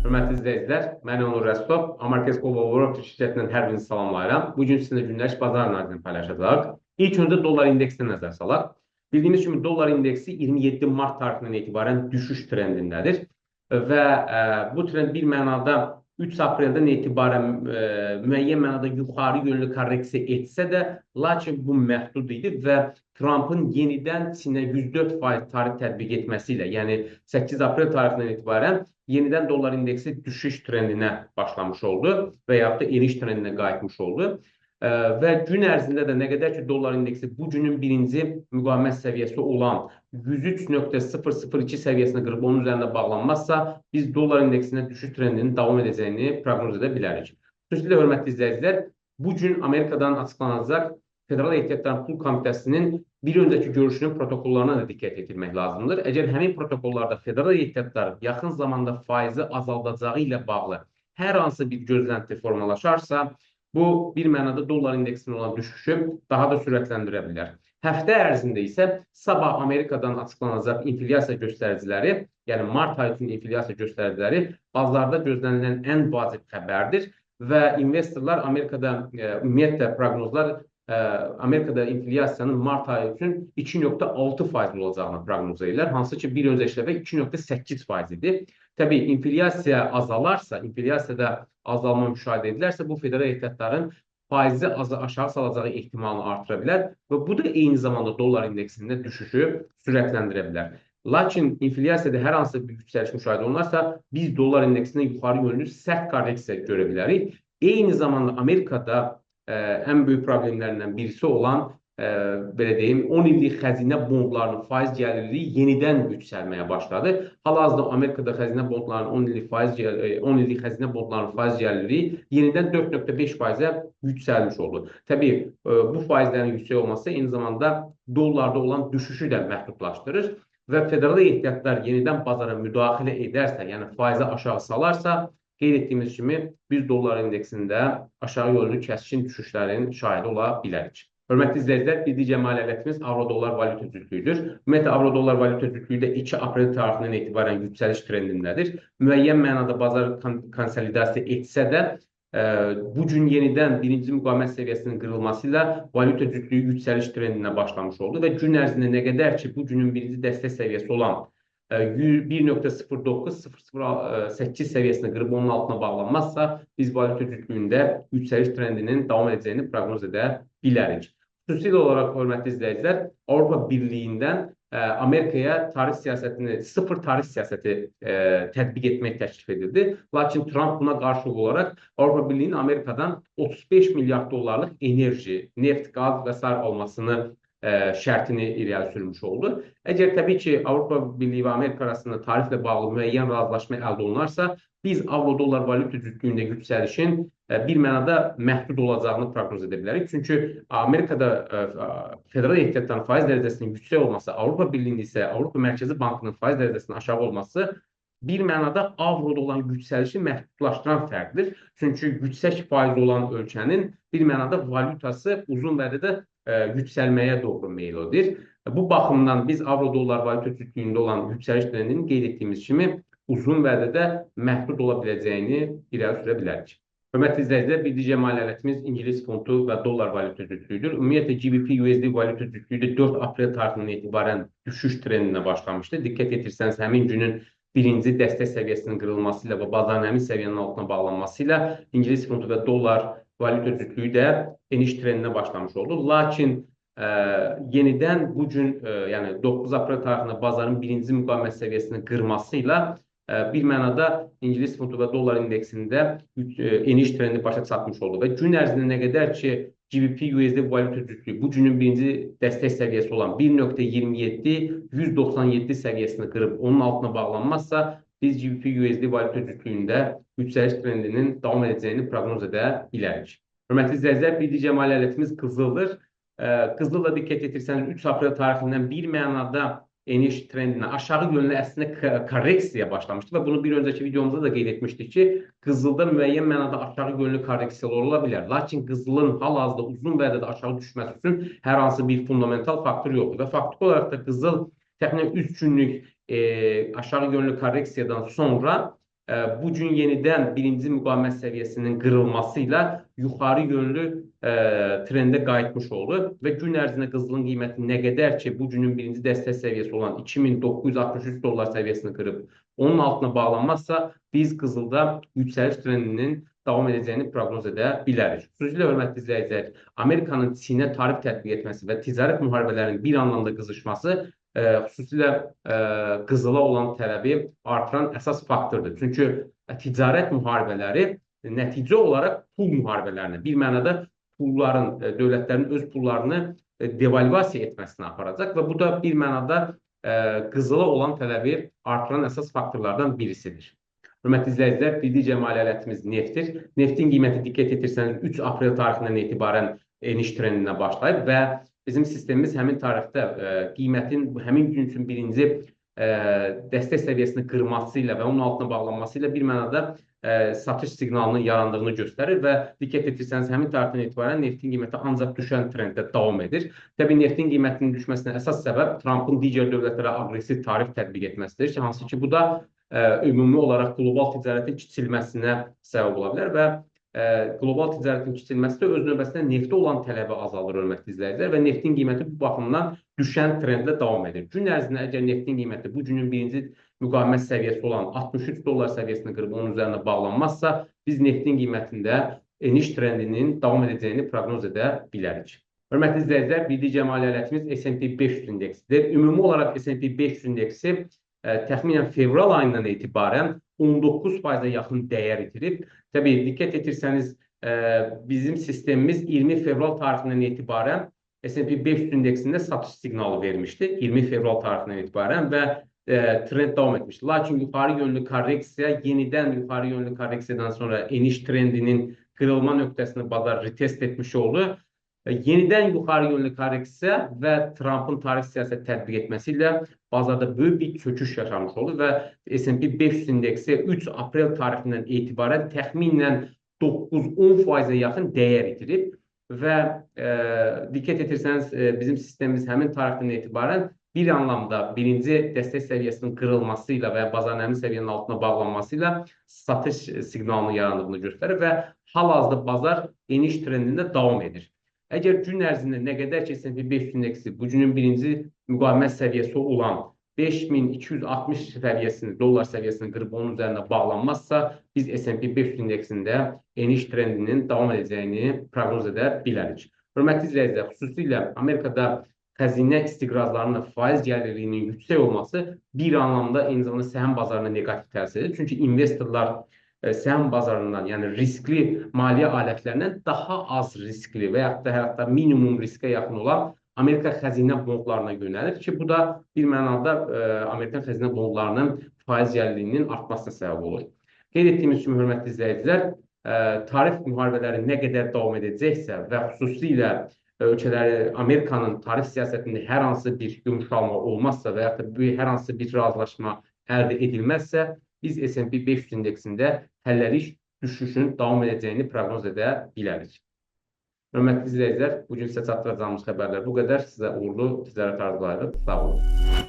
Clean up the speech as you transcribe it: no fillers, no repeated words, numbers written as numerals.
Hörmətli izləyicilər, mən Onur Rəsulov, Amarkez Global World şirkətindən hər birinizi salamlayıram. Bu gün sizinlə gündəlik bazar analizini paylaşacağıq. İlk öncə dollar indeksinə nəzər salaq. Bildiyimiz kimi dollar indeksi 27 mart tarixindən etibarən düşüş trendindədir və bu trend bir mənada 3 apreldən etibarən müəyyən mənada yuxarı yönlü korreksiya etsə də, lakin bu məhdud idi və Trumpın yenidən Çinə 104% tarif tətbiq etməsi ilə, yəni 8 aprel tarixindən etibarən yenidən dollar indeksi düşüş trendinə başlamış oldu və yaxud da eniş trendinə qayıtmış oldu. Və gün ərzində də nə qədər ki dollar indeksi bu günün birinci müqavimət səviyyəsi olan 103.002 səviyyəsini qırıb onun üzərində bağlanmazsa, biz dollar indeksində düşüş trendinin davam edəcəyini proqnoz edə bilərik. Xüsusilə hörmətli izləyicilər, bu gün Amerikadan açıqlanacaq Federal Ehtiyatların Pul Komitəsinin bir öncəki görüşünün protokollarına da diqqət yetirmək lazımdır. Əgər həmin protokollarda federal ehtiyatlar yaxın zamanda faizi azaldacağı ilə bağlı hər hansı bir gözlənti formalaşarsa, bu bir mənada dollar indeksinin olan düşüşü daha da sürətləndirə bilər. Həftə ərzində isə sabah Amerikadan açıqlanacaq inflyasiya göstəriciləri, yəni mart ayı üçün inflyasiya göstəriciləri bazarda gözlənilən ən vacib xəbərdir və investorlar Amerikada ümumiyyətlə proqnozlar Amerikada inflyasiyanın mart ayı üçün 2.6% olacağını proqnoz edirlər, hansı ki bir öncəki dəfə 2.8% idi. Təbii inflyasiya azalarsa, inflyasiyada azalma müşahidə edilərsə, bu federal ehtiyatların faizi aşağı salacağı ehtimalını artıra bilər və bu da eyni zamanda dollar indeksində düşüşü sürətləndirə bilər. Lakin inflyasiyada hər hansı bir yüksəliş müşahidə olunarsa, biz dollar indeksində yuxarı yönlü sərt korreksiya görə bilərik. Eyni zamanda Amerikada ən böyük problemlərindən birisi olan belə deyim, 10 illik xəzinə bondlarının faiz gəlirliyi yenidən yüksəlməyə başladı. Hal-hazırda Amerikada xəzinə bondlarının 10 illik faiz 10 illik xəzinə bondlarının faiz gəlirliyi yenidən 4.5%-ə yüksəlmiş oldu. Təbii bu faizlərin yüksək olması eyni zamanda dollarda olan düşüşü də məhdudlaşdırır və federal ehtiyatlar yenidən bazara müdaxilə edərsə, yəni faizi aşağı salarsa, qeyd etdiyimiz kimi biz dollar indeksində aşağı yönlü kəskin düşüşlərin şahidi ola bilərik. Hörmətli izləyicilər, bir digər maliyyə alətimiz avro-dollar valyuta cütlüyüdür. Ümumiyyətlə, avro-dollar valyuta cütlüyü də 2 aprel tarixindən etibarən yüksəliş trendindədir. Müəyyən mənada bazar konsolidasiya etsə də, bu gün yenidən birinci müqavimət səviyyəsinin qırılması ilə valyuta cütlüyü yüksəliş trendinə başlamış oldu və gün ərzində nə qədər ki, bu günün birinci dəstək səviyyəsi olan 1.09008 səviyyəsini qırıb onun altına bağlanmazsa, biz valyuta cütlüyündə yüksəliş trendinin davam edəcəyini proqnoz edə bilərik. Xüsusilə olaraq, hörmətli izləyicilər, Avropa Birliyindən Amerikaya tarif siyasətini, sıfır tarif siyasəti tətbiq etmək təklif edildi. Lakin Trump buna qarşılıq olaraq Avropa Birliyinin Amerikadan 35 milyard dollarlıq enerji, neft, qaz və sair almasını şərtini irəli sürmüş oldu. Əgər təbii ki, Avropa Birliyi və Amerika arasında tariflə bağlı müəyyən razılaşma əldə olunarsa, biz avro-dollar valyuta cütlüyündə yüksəlişin bir mənada məhdud olacağını proqnoz edə bilərik. Çünki Amerikada federal ehtiyatların faiz dərəcəsinin yüksək olması, Avropa Birliyində isə Avropa Mərkəzi Bankının faiz dərəcəsinin aşağı olması bir mənada avroda olan yüksəlişi məhdudlaşdıran fərqdir. Çünki yüksək faiz olan ölkənin bir mənada valyutası uzun vədədə yüksəlməyə doğru meyil edir. Bu baxımdan biz avro-dollar valyuta cütlüyündə olan yüksəliş trendinin qeyd etdiyimiz kimi uzun vədədə məhdud ola biləcəyini irəli sürə bilərik. Hörmətli izləyicilər, bir digər maliyyə alətimiz İngilis funtu və dollar valyuta cütlüyüdür. Ümumiyyətlə GBP-USD valyuta cütlüyü də 4 aprel tarixindən etibarən düşüş trendinə başlamışdı. Diqqət yetirsəniz, həmin günün birinci dəstək səviyyəsinin qırılması ilə və bazarın həmin səviyyənin altına bağlanması ilə İngilis funtu və dollar valyuta cütlüyü də eniş trendinə başlamış oldu. Lakin yenidən bu gün, yəni 9 aprel tarixində bazarın birinci müqavimət səviyyəsinin qırması ilə bir mənada İngilis funtu və dollar indeksində eniş trendi başa çatmış oldu və gün ərzində nə qədər ki GBP-USD valyuta cütlüyü bu günün birinci dəstək səviyyəsi olan 1.27-197 səviyyəsini qırıb onun altına bağlanmazsa, biz GBP-USD valyuta cütlüyündə yüksəliş trendinin davam edəcəyini proqnoz edə bilərik. Hörmətli izləyicilər, bir digər maliyyə alətimiz qızıldır. Qızılla diqqət yetirsəniz, 3 aprel tarixindən bir mənada eniş trendinə, aşağı yönlü əslində korreksiya başlamışdı və bunu bir öncəki videomuzda da qeyd etmişdik ki, qızılda müəyyən mənada aşağı yönlü korreksiyalar ola bilər. Lakin qızılın hal-hazırda uzun vədədə aşağı düşməsi üçün hər hansı bir fundamental faktor yoxdur və faktiki olaraq da qızıl təxminən 3 günlük aşağı yönlü korreksiyadan sonra Bu gün yenidən birinci müqavimət səviyyəsinin qırılması ilə yuxarı yönlü trendə qayıtmış oldu və gün ərzində qızılın qiyməti nə qədər ki, bu günün birinci dəstək səviyyəsi olan 2963 dollar səviyyəsini qırıb onun altına bağlanmazsa, biz qızılda yüksəliş trendinin davam edəcəyini proqnoz edə bilərik. Xüsusilə hörmətli izləyicilər, Amerikanın Çinə tarif tətbiq etməsi və ticarət müharibələrinin bir anlamda qızışması xüsusilə qızıla olan tələbi artıran əsas faktordur. Çünki ticarət müharibələri nəticə olaraq pul müharibələrinə, bir mənada pulların, dövlətlərin öz pullarını devalvasiya etməsinə aparacaq və bu da bir mənada qızıla olan tələbi artıran əsas faktorlardan birisidir. Hörmətli izləyicilər, bir digər maliyyə alətimiz neftdir. Neftin qiyməti diqqət etirsəniz 3 aprel tarixindən etibarən eniş trendinə başlayıb və bizim sistemimiz həmin tarixdə qiymətin həmin gün üçün birinci dəstək səviyyəsini qırması ilə və onun altına bağlanması ilə bir mənada satış siqnalının yarandığını göstərir və diqqət etirsəniz həmin tarixdən etibarən neftin qiyməti ancaq düşən trenddə davam edir. Təbii neftin qiymətinin düşməsinə əsas səbəb Trampın digər dövlətlərə aqressiv tarif tətbiq etməsidir ki, hansı ki bu da ümumi olaraq qlobal ticarətin kiçilməsinə səbəb ola bilər və qlobal ticarətin kiçilməsi də öz növbəsində neftə olan tələbi azaldır, hörmətli izləyicilər, və neftin qiyməti bu baxımdan düşən trendlə davam edir. Gün ərzində əgər neftin qiyməti bu günün birinci müqavimət səviyyəsi olan 63 dollar səviyyəsini qırıb onun üzərinə bağlanmazsa, biz neftin qiymətində eniş trendinin davam edəcəyini proqnoz edə bilərik. Hörmətli izləyicilər, bir digər maliyyə alətimiz S&P 500 indeksidir. Ümumi olaraq S&P 500 indeksi təxminən fevral ayından etibarən 19%-ə yaxın dəyər itirib. Təbii, diqqət etirsəniz, bizim sistemimiz 20 fevral tarixindən etibarən S&P 500 indeksində satış siqnalı vermişdi. 20 fevral tarixindən etibarən və trend davam etmişdi. Lakin yuxarı yönlü korreksiya, yenidən yuxarı yönlü korreksiyadan sonra eniş trendinin qırılma nöqtəsini bazar retest etmiş oldu. Yenidən yuxarı yönlü korreksiya və Trumpın tarif siyasəti tətbiq etməsi ilə bazarda böyük bir çöküş yaşamış oldu və S&P 500 indeksi 3 aprel tarixindən etibarən təxminən 9-10%-ə yaxın dəyər itirib və diqqət etirsəniz bizim sistemimiz həmin tarixdən etibarən bir anlamda birinci dəstək səviyyəsinin qırılması ilə və ya bazar həmin səviyyənin altına bağlanması ilə satış siqnalının yarandığını göstərir və hal-hazırda bazar eniş trendində davam edir. Əgər gün ərzində nə qədər ki S&P 500 indeksi bu günün birinci müqavimət səviyyəsi olan 5260 səviyyəsini, dollar səviyyəsini qırıb onun üzərinə bağlanmazsa, biz S&P 500 indeksində eniş trendinin davam edəcəyini proqnoz edə bilərik. Hörmətli izləyicilər, xüsusilə Amerikada xəzinə istiqrazlarının faiz gəlirliyinin yüksək olması bir anlamda eyni zamanda səhəm bazarına neqativ təsir edir. Çünki investorlar səhəm bazarından, yəni riskli maliyyə alətlərindən daha az riskli və yaxud da hətta minimum riskə yaxın olan Amerika xəzinə bondlarına yönəlir ki, bu da bir mənada Amerikan xəzinə bondlarının faiz gəlirliyinin artmasına səbəb olur. Qeyd etdiyimiz kimi, hörmətli izləyicilər, tarif müharibələri nə qədər davam edəcəksə və xüsusilə ölkələri Amerikanın tarif siyasətində hər hansı bir yumşalma olmazsa və yaxud da hər hansı bir razılaşma əldə edilməzsə, biz S&P 500 indeksində hələlik düşüşün davam edəcəyini proqnoz edə bilərik. Hörmətli izləyicilər, bu gün sizə çatdıracağımız xəbərlər bu qədər. Sizə uğurlu ticarət arzulayırıq. Sağ olun.